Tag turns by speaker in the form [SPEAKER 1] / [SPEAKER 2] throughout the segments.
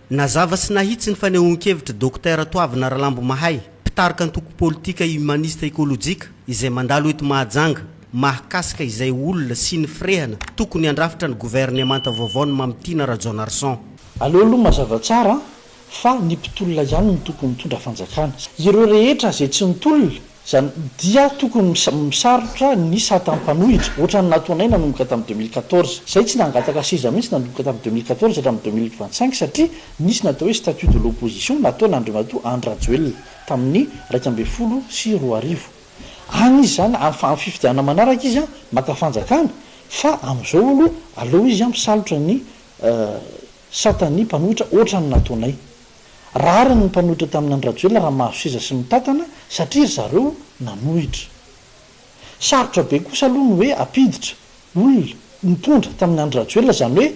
[SPEAKER 1] Nazava sy nahitsy ny fanehoan-kevitr'i Dokotera Toavina Ralambomahay, mpitarika antoko politika Humaniste Ekolojika izay mandalo eto Mahajanga, mahakasika izay olona sy ny firehana tokony handrafitra ny governemanta vaovaon'i Mamitiana Rajaonarison.
[SPEAKER 2] Aleo aloha mazava tsara fa ny mpitolona ihany no tokony mitondra fanjakana. Ireo rehetra izay tsy nitolona izany dia tokony misarotra ny sata mpanohitra, ohatran'ny nataonay nanomboka tamin'ny 2014. Izay tsy nangataka seza mihitsy nanomboka tamin'ny 2014 hatramin'ny 2025 satria nisy ny atao hoe statut de l'opposition nataon'Andriamatoa Andry Rajoelina tamin'ny 2011. Any izy izany amin'ny fifidianana manaraka izy maka fanjakana fa amin'izao aloha aleo izy misalotra ny Satan'ny mpanohitra ohatran'ny nataonay. Rariny ny mpanohitra tamin'i Andry Rajoelina raha mahazo seza sy mitantana satria ry zareo nanohitra. Sarotra be kosa aloha ny hoe hampiditra olona nitondra tamin'i Andry Rajoelina izany hoe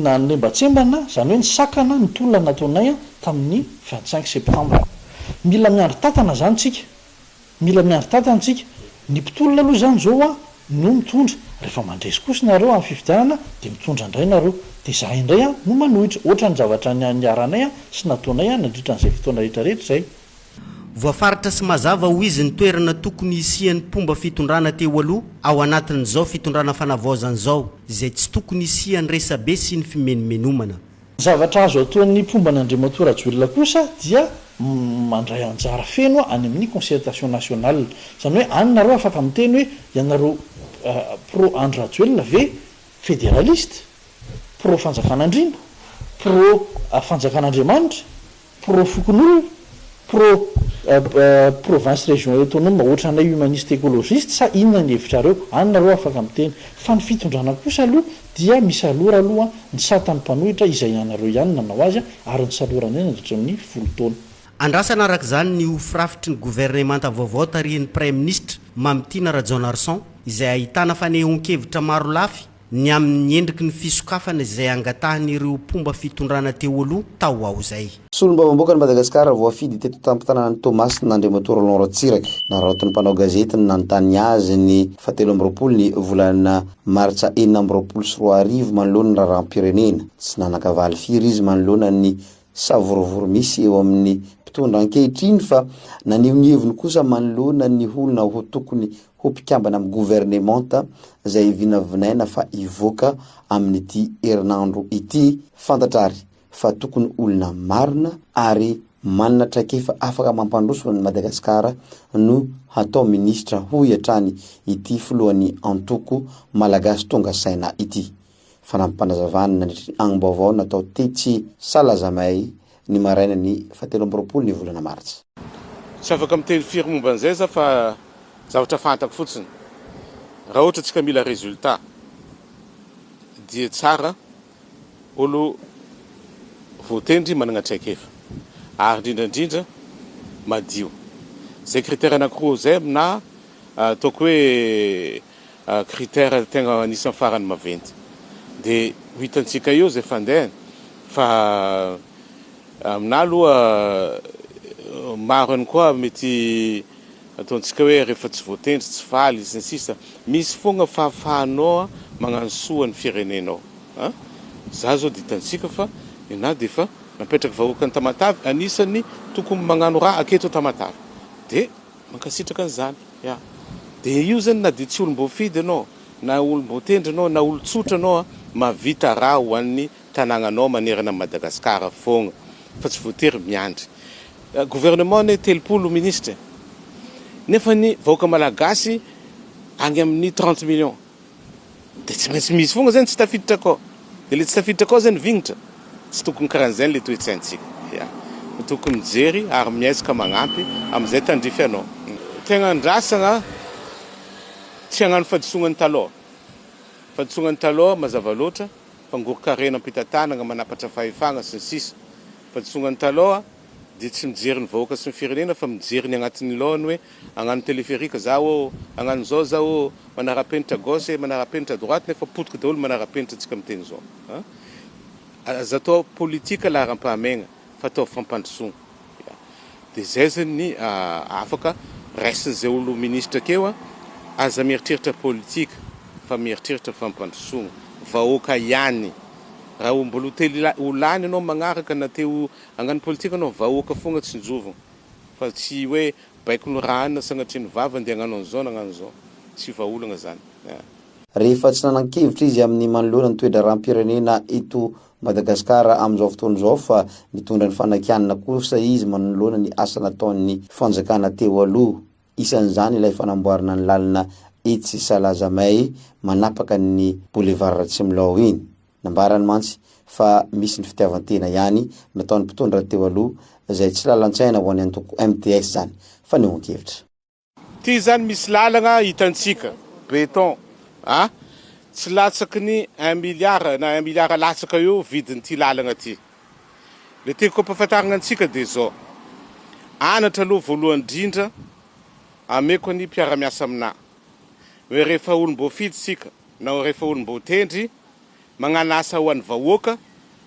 [SPEAKER 2] nanembatsembana, izany hoe nisakana ny tolona nataonay tamin'ny 25 septembre. Mila miandry tantana izany tsika. Mila miandry tantana tsika. Ny mpitolona aloha izany izao an no mitondra, rehefa mandresy kosa nareo amin'ny fifidianana dia mitondra indray nareo, dia izahay indray an no manohitra, ohatran'ny zavatra niaranay an sy nataonay an nandritra an'izay fotoana rehetra rehetra izay.
[SPEAKER 1] Voafaritra sy mazava ho izy ny toerana tokony hisian'ny mpomba fitondrana teo aloha ao anatin'izao fitondrana fanavaozana izao, izay tsy tokony hisian'ny resabe sy ny fimenomenomana.
[SPEAKER 2] Ny zavatra azo ataon'ny mpomba an'Andriamatoa Rajoelina kosa dia mandray anjara feno any amin'ny concertation nationale. Izany hoe any nareo afaka miteny hoe ianareo pro Andry Rajoelina ve federaliste? Pro fanjakan'andriana? Pro fanjakan'Andriamanitra? Pro fokonolona? Pro province région autonome ohatranay humaniste écologiste sa inona ny hevitrareo? Any nareo afaka miteny. Fa ny fitondrana kosa aloha dia misalora aloha ny satan'ny mpanohitra izay ianareo ihany nanao azy ary nisaloranay nandritra ny folo taona.
[SPEAKER 1] Andrasana araka izany ny ho firafitry ny governemanta vaovao tarihin'ny Praiminisitra Mamitiana Rajaonarison izay ahitana fanehoan-kevitra marolafy ny amin'ny endriky ny fisokafana izay angatahin'ireo mpomba fitondrana teo aloha tao ho ao izay.
[SPEAKER 3] Solombavambahoakan'i Madagasikara voafidy teto tampon-tanànan'i Toamasina Andriamatoa Roland Ratsiraka. Nararaotin'ny mpanao gazety ny nanontany azy ny fahatelo amby 20 ny volana martsa 2026 manoloana ny raharaham-pirenena. Tsy nanan-kavaly firy izy manoloana ny savorovoro misy eo amin'ny mpitondra ankehitriny fa naneho ny heviny kosa manoloana ny olona ho tokony ho mpikambana amin'ny governemanta izay vinavinaina fa hivoaka amin'ity herinandro ity. Fantatra ary fa tokony olona marina ary manana traikefa afaka mampandroso an'i Madagasikara no hatao minisitra hoy hatrany ity filohan'ny antoko Malagasy Tonga Saina ity. Fanampim-panazavana nandritry ny angom-baovao natao tetsy Salazamay ny marainan'ny fahatelo amby 20 ny volana martsa.
[SPEAKER 4] Tsy afaka miteny firy momba an'izay za fa zavatra fantako fotsiny, raha ohatra tsika mila résultat dia tsara olo voatendry managna traikefa ary indrindra indrindra madio. Zay critère anakiroa zay aminah ataoko hoe critère tegna anisan'ny farany maventy. Dia ho hitantsika eo zay fandehany fa aminah aloha maro ihany koa mety ataontsika hoe rehefa tsy voatendry tsy faly sy ny sisa misy fogna fahafahanao magnano soa ny firenenao a! Za zao dia hitantsika fa nenah dia efa napetraky vahoakan'i Tamatave anisan'ny tokony magnano raha aketo Tamatave dia Mankasitraka an'izany ya. Dia io zany na dia tsy olom-boafidy ianao, na olom-boatendry ianao, na olon-tsotra ianao an, mahavita raha ho an'ny tanàgnanao manerana an'i Madagasikara foagna fa tsy voatery miandry. Gouvernement anie 30 ministres e. Nefa ny vahoaka malagasy agny amin'ny 30 millions. Dia tsy maintsy misy foagna zany tsy tafiditra akao. Dia le tsy tafiditra akao zany vignitra. Tsy tokony karahan'izany le toe-tsaintsika. Ya. Fa tokony mijery ary miezaka magnampy amin'izay tandrify anao. Tegna andrasagna tsy hagnano fahadisoagna ny talôha. Fahadisoagna ny talôha mazava loatra, fangoron-karena am-pitantanagna, manapatra fahefagna sy ny sisa. Fahadisoagna ny talôha dia tsy mijery ny vahoaka sy ny firenena fa mijery ny agnatin'ny lôhany hoe hagnano téléphérique za ô, hagnano zao za ô, manara-penitra gauche, manara-penitra droite nefa potika daholo manara-penitra tsika miteny zao a! Aza atao politique laharam-pahamehagna fa atao fampandrosoana ya! De zay zany ny afaka raisin'izay olo ministre akeo a! Aza mieritreritra politique fa mieritreritra fampandrosoana vahoaka ihany. Raha mbola ho te ho lany anao magnaraka na te ho hagnano politika anao, vahoaka fogna tsinjovigna fa tsy hoe baikon'ny rano sagnatria ny vava andeha hagnano an'izao na hagnano izao. Tsy vahaolagna zany.
[SPEAKER 3] Rehefa tsy nanan-kevitra izy amin'ny manoloana ny toe-draharaham-pirenena eto Madagasikara amin'izao fotoana izao fa nitondra ny fanakianana kosa izy manoloana ny asa nataon'ny fanjakana teo aloha. Isan'izany ilay fanamboarana ny lalana etsy Salazamay manapaka ny Boulevard Ratsimilaho iny. Nambarany mantsy fa misy ny fitiavan-tena ihany nataon'ny mpitondra teo aloha izay tsy lalan-tsaina ho an'ny antoko MTS izany. Fanehoan-kevitra.
[SPEAKER 4] Ty zany misy lalagna hitantsika, beton a, tsy latsaky ny un milliard na un milliard latsaka eo vidin'ity lalagna ty. Le tiako ampafantarigna antsika de zao, anatra aloha voalohany indrindra ameko ny mpiara-miasa aminà, hoe rehefa olom-boafidy tsika na rehefa olom-boatendry, magnana asa ho an'ny vahoaka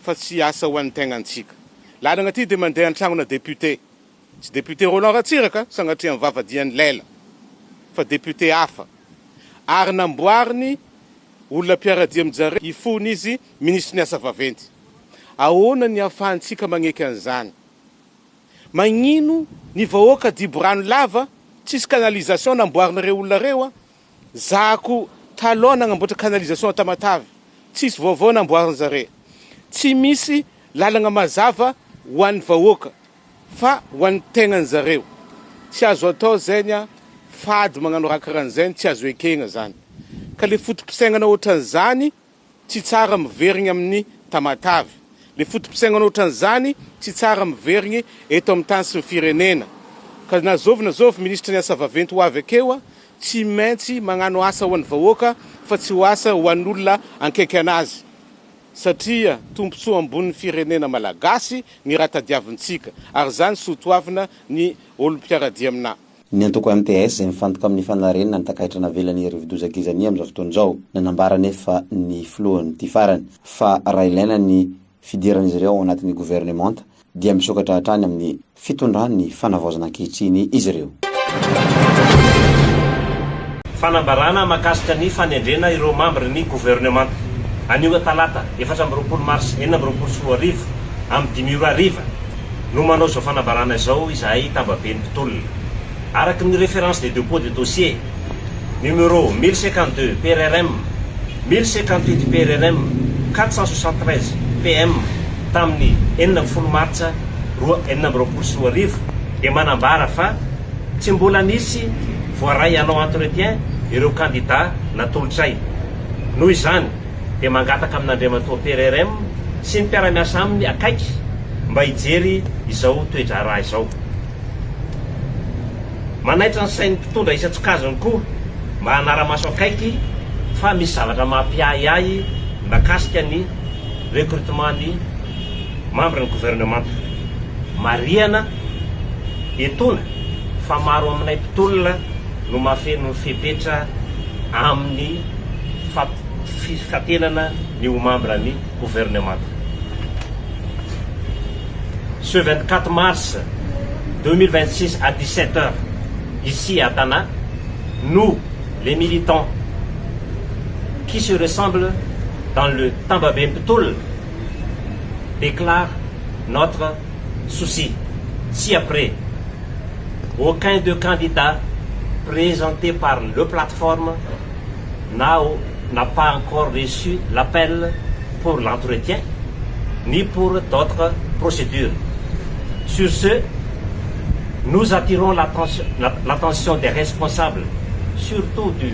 [SPEAKER 4] fa tsy asa ho an'ny tegnantsika. Lalagna ty de mandeha an-tragnona député. Tsy député Roland Ratsiraka sagnatria ny vava dian'ny lela fa député hafa ary namboariny olona mpiaradia amin-jareo ifony izy minisitry ny asa vaventy. Ahoana ny ahafahantsika magneky an'izany? Magnino ny vahoaka dibo rano lava tsisy canalisation namboarin'ireo olona reo a? Zahako taloha nagnamboatra canalisation a Tamatave, tsisy vaovao namboarin-jare. Tsy misy lalagna mazava ho an'ny vahoaka. Fa ho an'ny tegnany zareo. Tsy azo atao zegny a, fady magnano raha karan'zegny tsy azo ekegna zany. Ka le foto-pisaignana otran'zany tsy tsara miverigny amin'ny Tamatave. Le foto-pisaignana otran'zany tsy tsara miverigny eto amin'ny tany sy ny firenena. Ka na zovy na zovy minisitry ny asa vaventy ho avy akeo a, tsy maintsy magnano asa ho an'ny vahoaka fa tsy ho asa ho an'olona ankaiky anazy. Satria tombontsoa ambonin'ny firenena malagasy ny raha tadiavintsika, ary izany soa toavina ny olom-piaradia aminà.
[SPEAKER 3] Ny antoko MTS izay mifantoka amin'ny fanarenana ny takaitra navelan'ny rivodoza Gezani amin'izao fotoana izao. Nanambara anefa ny filohan'ity farany fa raha ilaina ny fidiran'izy ireo ao anatin'ny governemanta dia misokatra hatrany amin'ny fitondran'ny fanavaozana ankehitriny izy ireo.
[SPEAKER 5] Fanambarana mahakasika ny fanendrena ireo mambra ny governemanta. Anio talata 24 marsa 2026 amin'ny dimy ora hariva no manao izao fanambarana izao izahay tambaben'ny mpitolona. Araka ny référence de depot de dossier numéro 1052 PRRM 1058 PRRM 473 PM tamin'ny 16 martsa roa 2026 dia manambara fa tsy mbola nisy voaray hanao entretien ireo kandida natolotray. Noho izany dia mangataka amin'Andriamatoa PRRM sy ny mpiara-miasa aminy akaiky mba hijery izao toe-draharaha izao. Manaitra ny sain'ny mpitondra isan-tsokajiny koa mba hanara-maso akaiky fa misy zavatra mampiahiahy mahakasika ny recrutement ny membre ny gouvernemanta. Marihana etoana fa maro aminay mpitolona no mahafeno ny fepetra amin'ny fifatenana ny ho membre ny gouvernemanta. Ce 24 mars 2026 à 17 heures ici à Tana, nous, les militants qui se ressemblent dans le Tambabe Mpitolona, déclare notre souci. Ci-après, aucun de candidats présenté par le plateforme n'a pas encore reçu l'appel pour l'entretien ni pour d'autres procédures. Sur ce, nous attirons l'attention des responsables, surtout du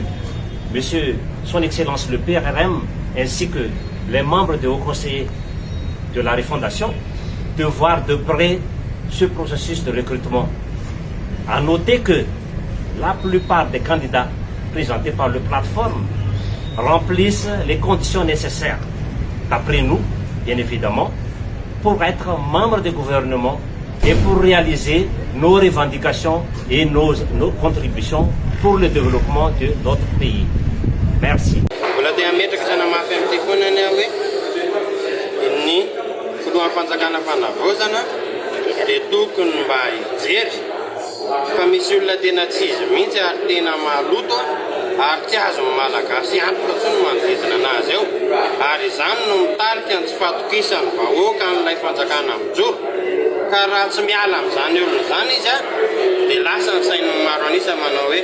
[SPEAKER 5] Monsieur Son Excellence le PRRM, ainsi que les membres du Haut Conseil de la Refondation, de voir de près ce processus de recrutement. À noter que la plupart des candidats présentés par le plateforme remplissent les conditions nécessaires, d'après nous, bien évidemment, pour être membre du gouvernement et pour réaliser nos revendications et nos, nos contributions pour le développement de notre pays. Merci.
[SPEAKER 6] Mbola te hametraka sy hanamafy amin'ity foana anie aho hoe ny filohan'ny fanjakana fanavaozana dia tokony mba hijery fa misy olona tena tsy izy mihitsy ary tena maloto. ary tsy azon'ny Malagasy antoka intsony ny manodidina anazy eo ary izany no mitarika ny tsy fahatokisan'ny vahoaka an'ilay fanjakana mijoro ka raha tsy miala amin'izany olona izany izy dia lasa ny sain'ny maro an'isa manao hoe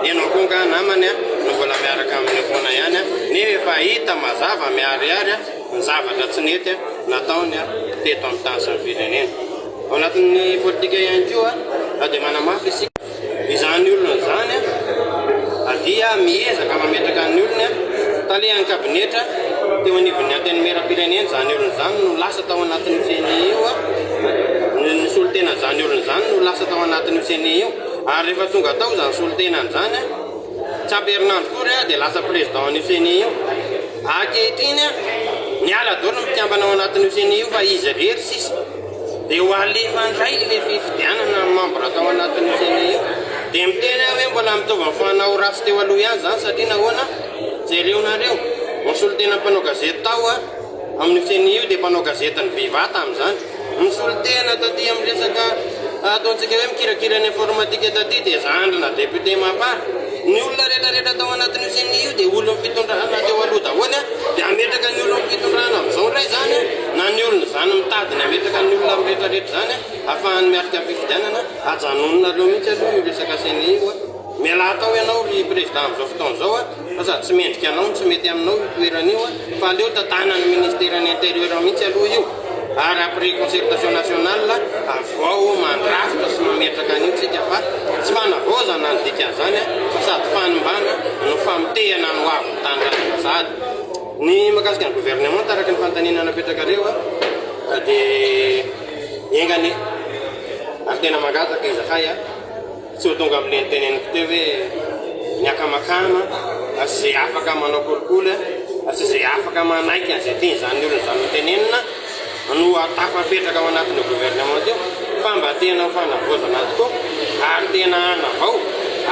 [SPEAKER 6] ianao koa angaha namany no mbola miaraka amin'io foana ihany nefa efa hita mazava miharihary ny zavatra tsy nety nataony teto amin'ny tany sy ny firenena. Ao anatin'ny politika ihany koa dia manamafy isika izany olona izany dia miezaka mametraka ny olony talehan'ny kabinetra teo anivon'ny antenimieram-pirenena izany olona izany no lasa tao anatin'io ceni io, ny solontenan'izany olona izany no lasa tao anatin'io ceni io ary rehefa tonga tao izany solontenany izany tsy ampy herinandro akory dia lasa président an'io ceni io. Ankehitriny niala daholo ny mpikambana ao anatin'io ceni io fa izy irery sisa. Dia ho alefa indray ilay fifidianana ny membre tao anatin'io ceni io. Dia miteny aho hoe mbola mitovy amin'ny fanao ratsy teo aloha ihany izany satria nahoana? Jereo nareo, ny solontena mpanao gazety tao amin'io ceni io dia mpanao gazetin'ny Viva tamin'izany. Ny solontena taty amin'ny resaka ataontsika hoe mikirakira ny informatique taty dia zandrina député Mapar. Ny olona rehetra rehetra tao anatin'io ceni io dia olon'ny fitondrana teo aloha daholo dia hametraka ny olon'ny fitondrana amin'izao indray izany na ny olona izany mitady ny hametraka ny olona amin'ny rehetra rehetra izany ahafahany miatrika ny fifidianana. Ajanononareo mihitsy aloha io resaka ceni io a. Mialà tao ianao ry président amin'izao fotoana izao a, fa sady tsy mendrika anao no tsy mety aminao io toerana io a, fa aleo tantanan'ny ministeran'ny intérieur mihitsy aloha io ary après concertation nationale avao mandrafitra sy mametraka an'io tsika fa tsy fanavaozana ny dikan'izany a, fa sady fanimbana no famotehana ny hoavin'ny tanindrazana sahady. Ny mahakasika ny gouvernement araka ny fanontaniana napetrakareo a dia enga anie ary tena mangataka izahay a. Tsy ho tonga amin'ilay noteneniko teo hoe ny akamakama sy izay afaka manao kolikoly sy izay afaka manaiky an'izay tian'izany olona izany hotenenina no tafapetraka ao anatin'io gouvernement io fa mba tena ho fanavaozana tokoa ary tena hanavao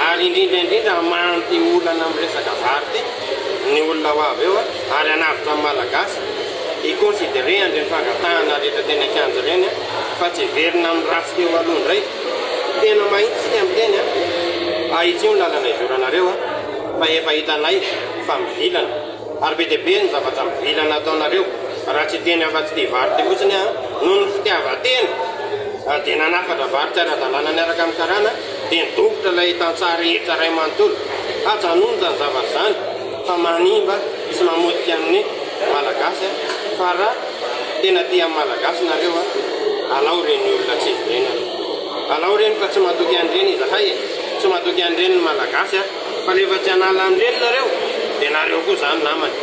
[SPEAKER 6] ary indrindra indrindra hamaha an'ity olana amin'ny resaka vary ity ny olona ho avy eo ary hanavotra ny Malagasy hi-considerer an'ireny fangatahana rehetra teny an-kianja ireny fa tsy hiverina amin'ny ratsy teo aloha indray. Tena mahitsy tsika miteny a! Ahitsio ny lalana izoranareo a! Fa efa hitanay fa mivilana ary be dia be ny zavatra mivilana ataonareo raha tsy hiteny afa-tsy ity vary ity fotsiny aho noho ny fitiavan-tena dia nanafatra vary tsy ara-dalàna niaraka amin'ny karana dia nidofotra ilay tantsaha rehetra iray manontolo. Ajanony izany zavatra izany fa manimba sy mamotika ny Malagasy a! Fa raha tena tia ny Malagasy nareo a! Alao ireny olona tsy izy ireny aloha. Alao ireny fa tsy matoky an'ireny izahay e! Tsy matoky an'ireny ny Malagasy a! Fa rehefa tsy hanala an'ireny nareo dia nareo koa izany namany.